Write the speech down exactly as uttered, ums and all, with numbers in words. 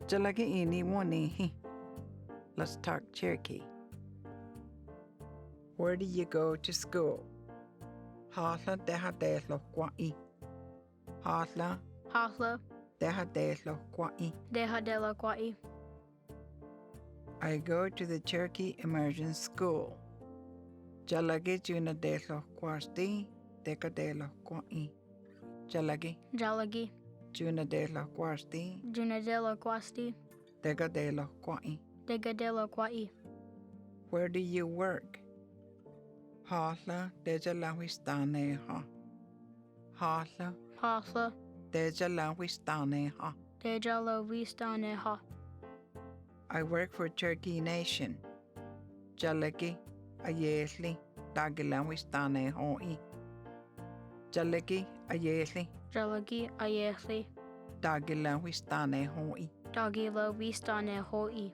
Chalaki ini wonihi. Let's talk Cherokee. Where do you go to school? Halla tehatelokua'i? Halla. Halla. Tehatelokua'i? Tehatelokua'i? I go to the Cherokee Immersion School. Chalaki chunatelokuasti tekatelokua'i? Chalaki. Chalaki. Chunatelokuasti. Chunatelokuasti. Tekatelokua'i? Tekatelokua'i? Where do you work? Halla techalauistaneha? Halla. Halla. Techalauistaneha? Techalauistaneha? I work for Cherokee Nation. Chalaki ayehli takilauistaneho'i? Chalaki ayehli. Chalaki ayehli. Takilauistaneho'i? Takilauistaneho'i?